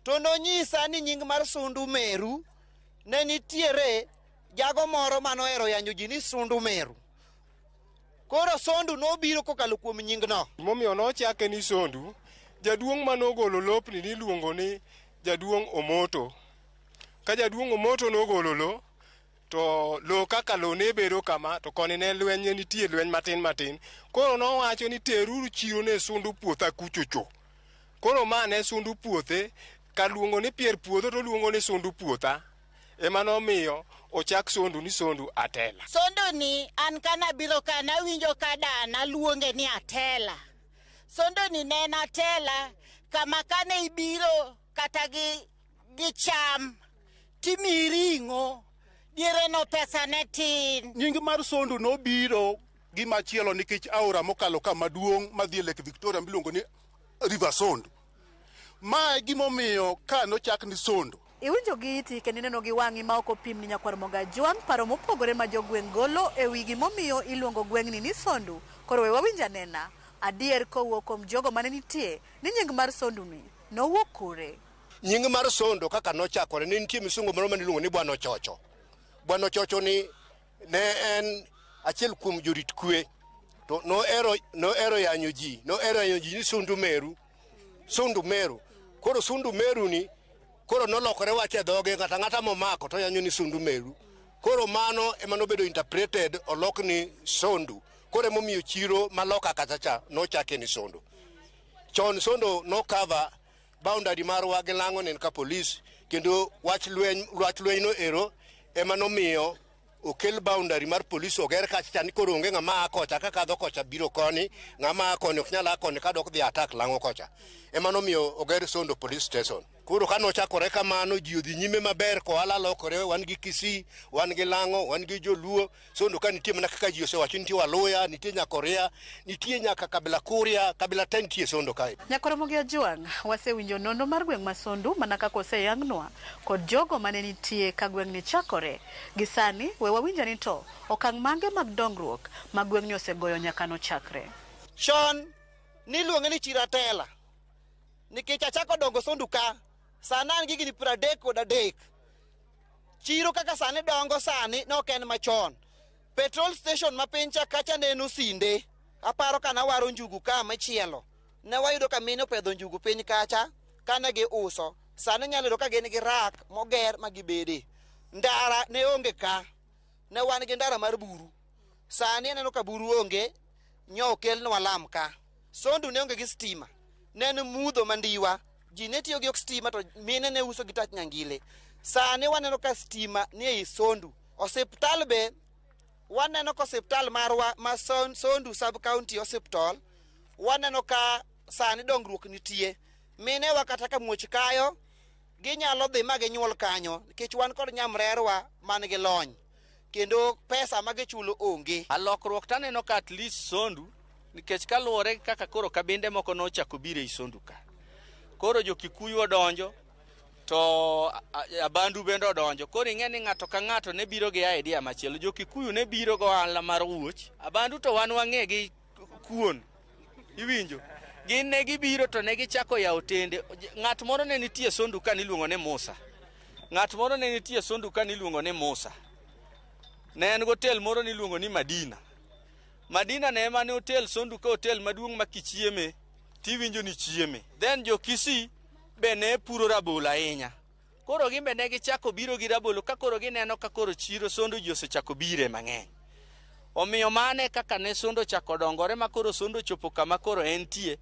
To nonyisa ni nying mar Sondu meru ne nitiere jago moro manohero yanyo ji ni Sondu meru. Koro Sondu nobiro kokalo kuom nyingno. Momiyo nochake ni Sondu, jaduong' manogolo lopni niluongo ni jaduong' Omoto. Ka jaduong' Omoto nogolo lo, to lo kaka lo ne bedo kama, to koni ne lweny ne nitie lweny matin matin. Koro nowacho ni teruru chiro ne Sondu puotha kuchocho. Koro ma ne Sondu puothe, kar luongo ni pier puodho to luongo ni Sondu puotha. Ema nomiyo ochak Sondu ni Sondu Atela. Sondu ni an kana biro ka nawinjo ka dana luonge ni Atela. Sondu ni ne en Atela kama kane ibiro kata gi cham timiyi ring'o diere no pesa ne tin. Nying mar Sondu nobiro gi machielo nikech aora mokalo ka maduong' madhi e Lake Victoria miluongo ni River Sondu. Ma e gimomiyo ka nochak ni Sondu. Iwinjo gi iti kendo ineno gi wang'i ma ok opim ni Nyakwar Ramogi Ajwang' paro mopogore ma jogweng' golo e wi gimomiyo iluongo gweng'ni ni Sondu. Koro we wawinj anena adier kowuok kuom jogo mane nitie ni nying mar Sondu ni nowuok kure. Nying mar Sondo kaka nochakore ne nitie misungu moro mane iluongo ni Bwana Ochocho. Bwana Ochocho ni ne en achiel kuom jorit kwe to nohero yanyo ji, nohero yanyo ji ni Sondu Meru, Sondu Meru. Koro Sondu Meru ni koro nolokore wach e dhoge, ng'ato ang'ata momako to yanyo ni Sondu Meru. Koro mano ema nobedo interpreted olok ni Sondu. Koro emomiyo chiro maloka kacha cha nochake ni Sondu. Chon Sondo no cover boundary marwa gi Lang'o ne en ka police, kendo wach lweny no ero ema nomiyo okel boundary mar police oger kacha cha ni koro onge ng'ama a kocha ka kadho kocha biro koni, ng'ama a koni ok nyal a koni kadok dhi attack Lang'o kocha. Ema nomiyo oger Sondo police station. Koro ka nochakore kamano ji odhi nyime maber, kohala lokore, wan gi Kisii, wan gi Lang'o, wan gi Joluo. Sondo ka nitie mana kaka ji osewacho, nitie Waluya, nitie Nyakoria, nitie nyaka kabila Kuria, kabila te nitie Sondo kae. Nyakoromogi Ajwang', wasewinjo nonro mar gweng' ma Sondu mana kaka oseyangnwa kod jogo mane nitie ka gweng'ni chakore. Gi sani we wawinjo ni to okang' mange mag dongruok ma gweng'ni osegoyo nyaka nochakre. Chon niluonge ni Chiratela nikech achako dongo Sondu ka sani an gi higni 33. Chiro kaka sani dongo sani ne ok en machon. Petrol station ma piny cha kacha ne en Osinde. Aparo ka nawaro njugu ka machielo. Ne wayudo ka mine opedho njugu piny kacha kane giuso. Sani inyalo yudo ka gin gi rak moger ma gibede. Ndara ne onge ka. Ne wan gi ndara mar buru. Sani aneno ka buru onge, nyo okelnwa lam ka. Sondu ne onge gi stima. Ne en mudho mandiwa. Ji ne tiyo gi stima to mine ne uso gi tach nyangile. Sani waneno ka stima ni ei Sondu. Osiptal be waneno ka osiptal marwa ma Sondu Sub County Hospital waneno ka sani dongruok nitie. Minewa kata ka muoch kayo ginyalo dhi ma ginyuol kanyo nikech wan kod nyamrerwa man gi lony kendo pesa ma gichulo onge. Alokruok taneno ka at least Sondu nikech kaluwore kaka koro kabinde moko nochako biro ei Sondu ka. Koro jo Kikuyu odonjo to Abandu bende odonjo. Koro ing'e ni ng'ato ka ng'ato ne biro gi idea machielo. Jo Kikuyu ne biro go ohala mar wuoch, Abandu to wan wang'e gi kuon. Iwinjo? Gin ne gibiro to ne gichako yawo tende. Ng'at moro ne nitie Sondu ka niluongo ni Musa. Ng'at moro ne nitie Sondu ka niluongo ni Musa. Ne en gotel moro niluongo ni Madina. Madina ne ema ne hotel Sondu ka hotel maduong' ma kichieme tiwinjo ni chieme. Then jo Kisii be ne puro rabolo ahinya. Koro gin be ne gichako biro gi rabolo ka koro gineno ka koro chiro Sondu ji osechako bire mang'eny. Omiyo mane kaka ne Sondu ochako dongore ma koro Sondu ochopo kama koro entie.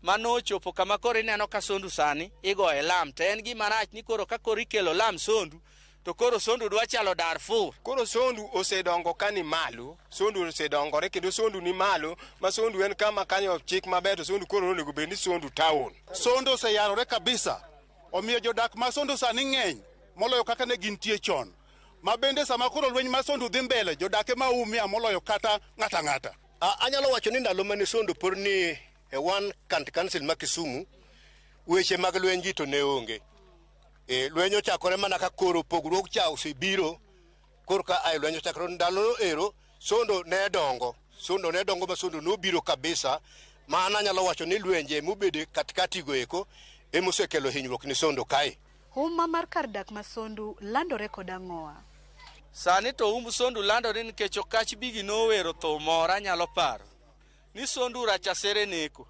Mano ochopo kama koro ineno ka Sondu sani igoye lam. To en gima rach ni koro ka koro ikelo lam Sondu to koro Sondu dwa chalo Darfur. Koro Sondu osedongo ka ni malo, Sondu osedongore kendo Sondu ni malo, ma Sondu en kama kanyo chik maber to Sondu koro onego bed ni Sondu town. Sondu oseyarore kabisa. Omiyo jodak ma Sondu sani ng'eny moloyo kaka ne gintie chon. Ma bende sama koro lweny ma Sondu dhi mbele, jodak ema umia moloyo kata ng'ata ng'ata. Anyalo wacho ni ndalo mane Sondu pod ni e one county council ma Kisumu, weche mag lweny ji to ne onge. Lweny ochakore mana ka koro pogruok cha osebiro, koro ka ae lweny ochakore ndalo ero Sondu ne dongo. Sondu ne dongo ma Sondu nobiro kabisa. Ma an anyalo wacho ni lwenje mobede katikati go eko emosekelo hinyruok ni Sondu kae. Huma mar kar dak ma Sondu landore kod ang'owa. Sani to umb Sondu landore nikech Okach Bigi nowero thum moro anyalo paro ni Sondu rach asere neko.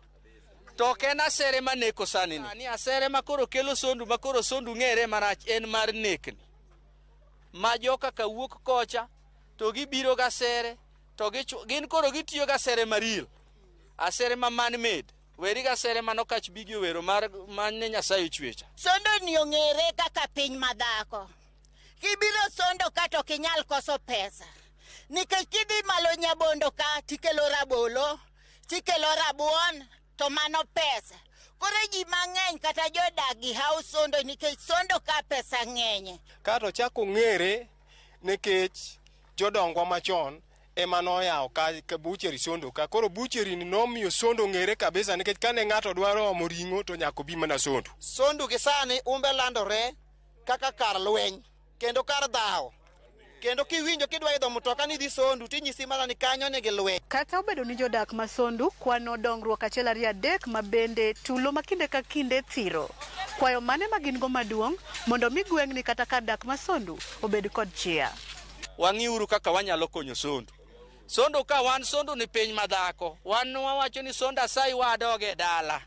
To ok en asere maneko sani ni. Sani asere ma koro kelo Sondu ma koro Sondu ng'ere marach en mar nekni. Ma joka ka wuok kocha to gibiro gasere to gin koro gitiyo gasere maril. Asere ma man made. Weri gasere mano Okach Bigi owero mar mane Nyasaye ochwecha. Sondo ni ong'ere kaka piny madhako. Kibiro Sondo ka to ok inyal koso pesa. Nikech kidhi malo Nyabondo ka tikelo rabolo, tikelo rabuon, to mano pesa. Koro ji mang'eny kata jodak gi hawo Sondo nikech Sondo ka pesa ng'enye. Kato chako ng'ere nikech jodongwa machon ema noyawo ka bucheri Sondo ka. Koro bucheri ni nomiyo Sondo ng'ere kabisa nikech kane ng'ato dwaro omo ring'o to nyaka obi mana Sondo. Sondu gi sani umbe landore kaka kar lweny kendo kar dhawo. Kendo kiwinjo kidwa idho mtoka ni dhi Sondu tinyisi mana ni kanyo nigi lweny. Kata obedo ni jodak ma Sondu kwano dongruok 1 2 3 ma bende tulo ma kinde ka kinde thiro. Kwayo mane ma gin go maduong' mondo mi gweng'ni kata kar dak ma Sondu obed kod chia. Wang'iuru kaka wanyalo konyo Sondu. Sondu ka wan Sondu ni piny madhako. Wan wawacho ni Sondu asai wadoge dala.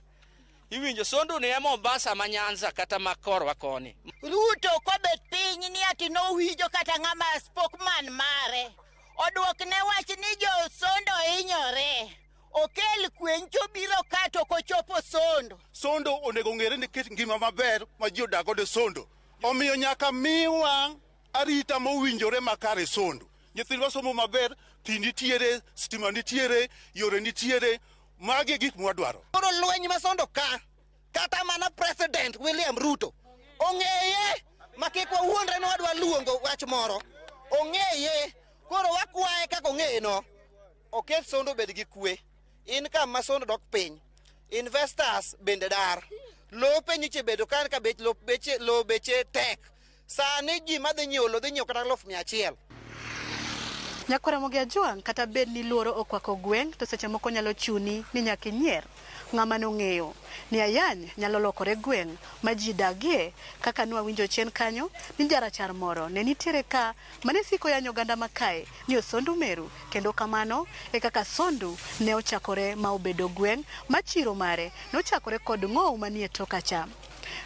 Iwinjo Sondu ni e Mombasa ma Nyanza kata ma korwa koni. Ruto kobet piny ni ati nowinjo kata ng'ama spokesman mare. Oduokne wach ni jo Sondo hinyore. Okel kwe ncho biro ka to kochopo Sondo. Sondo onego ng'ere ni kit ngima maber ma ji odak godo e Sondo. Omiyo nyaka miwa arita mowinjore makare Sondo. Nyithindwa somo maber, pi nitiere, stima nitiere, yore nitiere, magi e gik mwadwaro. Koro lweny ma Sondo ka, kata mana President William Ruto ong'eye ma kik wawuondre ni wadwa luongo wach moro. Ong'eye, koro wakwaye kaka ong'eye no, oket Sondo obed gi kwe. In kama Sondo dok piny, investors bende dar. Lope nyiche bedo kan ka bech lo beche tek. Sani ji madhi nyiewo lo dhi nyiewo kata lof 100. Nyakwara Ramogi Ajwang' kata bed ni luoro okwako gweng' to seche moko nyalo chuni ni nyaka inyier. Ng'ama nong'eyo ni ayany nyalo lokore gweng' ma ji dagie kaka nwawinjo chien kanyo ni jarachar moro ne nitiere ka mane siko yanyo oganda ma kae ni Osondu meru kendo kamano e kaka Sondu ne ochakore ma obedo gweng' ma chiro mare nochakore kod ng'owu manie toka cha.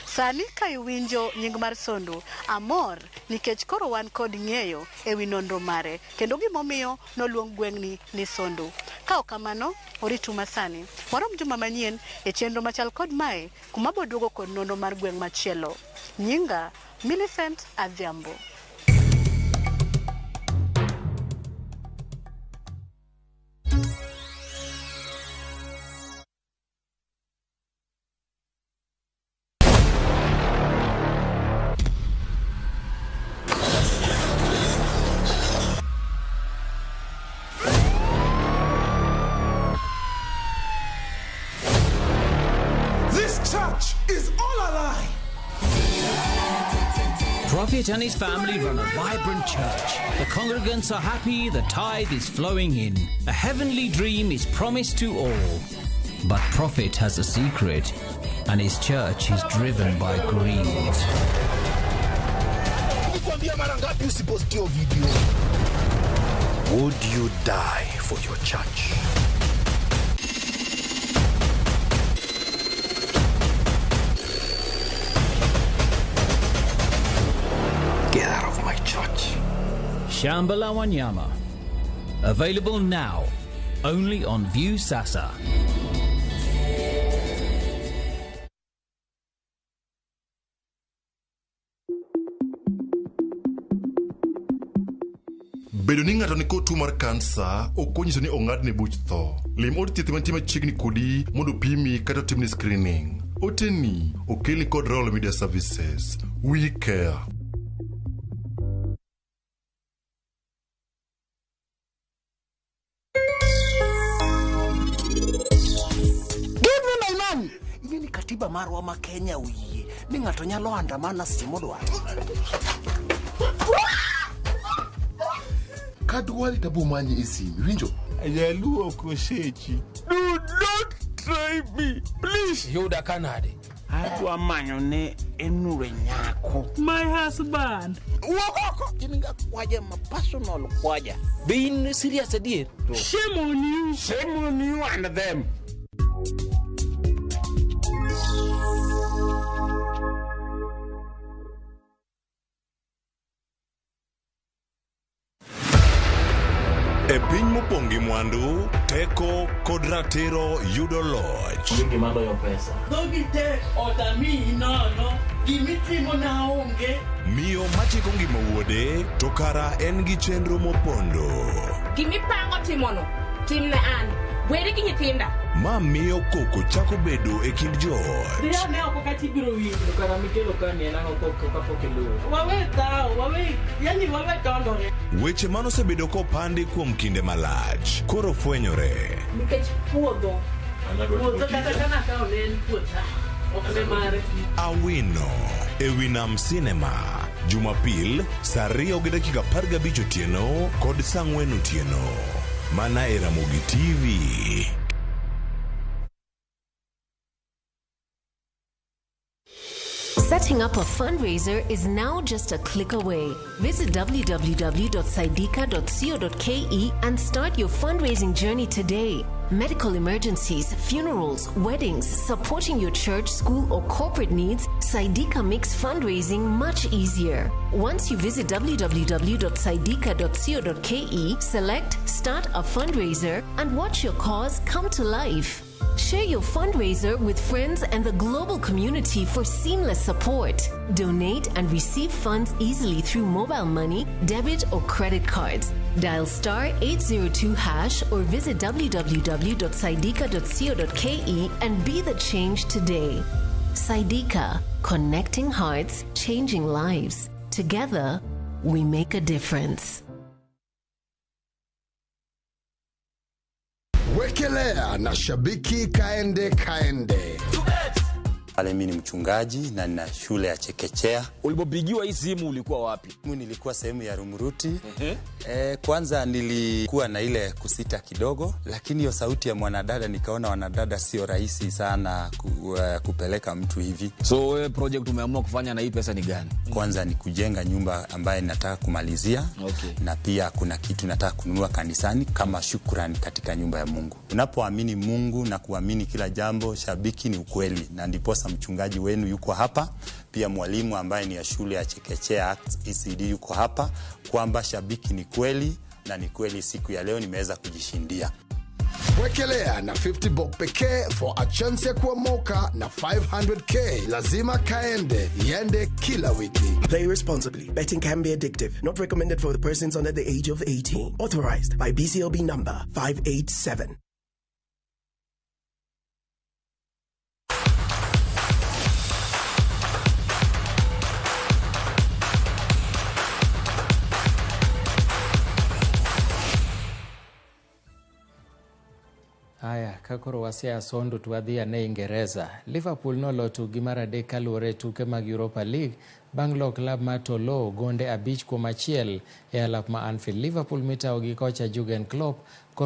Sani ka iwinjo nying mar Sondu, amor nikech koro wan kod ng'eyo ewi nonro mare kendo gimomiyo noluong gweng'ni ni Sondu. Ka ok kamano, oritu masani. Warom juma manyien e chenro machal kod mae kuma boduogo kod nonro mar gweng' machielo. Nyinga Millicent Adhiambo. This church is all a lie. Prophet and his family run a vibrant church. The congregants are happy, the tithe is flowing in. A heavenly dream is promised to all. But Prophet has a secret, and his church is driven by greed. Nilikwambia mara ngapi usipost hiyo video? Would you die for your church? Get out of my church. Shamba la Wanyama. Available now, only on View Sasa. Bedo ni ng'ato nikod tuo mar kansa ok onyiso ni ong'adne buch tho. Lim od thieth mantie machiegni kodi mondo pimi kata otimni screening. Oteni okelni kod Royal Media Services. We care. Give me my money. Ing'e ni katiba marwa ma Kenya oyie ni ng'ato nyalo andamana seche modwaro. Kadwari tabo manyi e simu, iwinjo? Jaluo ok osechi. Do not try me, please. Yuda kanade. Adwa manyo ne Enure nyako. My husband. Wuok oko. In ga kwaja ma personal kwaja. Be in serious adier? Shame on you. Shame on you and them. E piny mopong' gi mwandu, teko kod ratiro yudo loch. Gima loyo pesa. Dhogi te otami nono, gimitimo na onge. Miyo machiko ngima wuode to kara en gi chenro mopondo. Gimipango timono, timne an. Weri gi nyithinda. Ma miyo koko chako bedo e kind joot. Dhiyo ne oko kata ibiro winjo. Kara mikelo ka ni en ang'o kapok iluwo. Wawe dhawo, wawe, yani wawe dondore. Weche manosebedo kopandi kuom kinde malach koro fwenyore. Nikech puodho. Puodho kata kana kawo ne en puotha. Ok ne mare. Awino ewi Nam Cinema Jumapil saa 2:15 otieno kod saa 4 otieno mana e Ramogi TV. Setting up a fundraiser is now just a click away. Visit www.saidika.co.ke and start your fundraising journey today. Medical emergencies, funerals, weddings, supporting your church, school, or corporate needs, Saidika makes fundraising much easier. Once you visit www.saidika.co.ke, select Start a Fundraiser and watch your cause come to life. Share your fundraiser with friends and the global community for seamless support. Donate and receive funds easily through mobile money, debit, or credit cards. Dial star 802 hash or visit www.saidika.co.ke and be the change today. Saidika, connecting hearts, changing lives. Together, we make a difference. Wekelea na shabiki kaende kaende. Pale mimi ni mchungaji na nina shule ya chekechea. Ulipopigiwa hii simu ulikuwa wapi? Mimi nilikuwa sehemu ya Rumuruti. Kwanza nilikuwa na ile kusita kidogo, lakini hiyo sauti ya mwanadada nikaona wanadada sio rahisi sana kupeleka mtu hivi. So wewe project umeamua kufanya na hii pesa ni gani? Kwanza ni kujenga nyumba ambaye nataka kumalizia. Na pia kuna kitu nataka kununua kanisani kama shukrani katika nyumba ya Mungu. Unapoamini Mungu na kuamini kila jambo, shabiki ni ukweli, na ndiposa mchungaji wenu yuko hapa, pia mwalimu ambaye ni ya shule ya chekechea Acts ECD yuko hapa, kwamba shabiki ni kweli na ni kweli siku ya leo nimeweza kujishindia. Wekelea na 50 bob pekee for a chance ya kuomoka na 500k. Lazima kaende, iende kila wiki. Play responsibly. Betting can be addictive. Not recommended for the persons under the age of 18. Authorized by BCLB number 587. Haya, kakoro wasea Sondu to wadhi ane Ingereza. Liverpool nolo tugi mar adek kaluwore e tuke mag Europa League bang' lo klab mar Tolo gonde 5-1 e alap ma Anfield. Liverpool mitawo gi kocha Jurgen Klopp.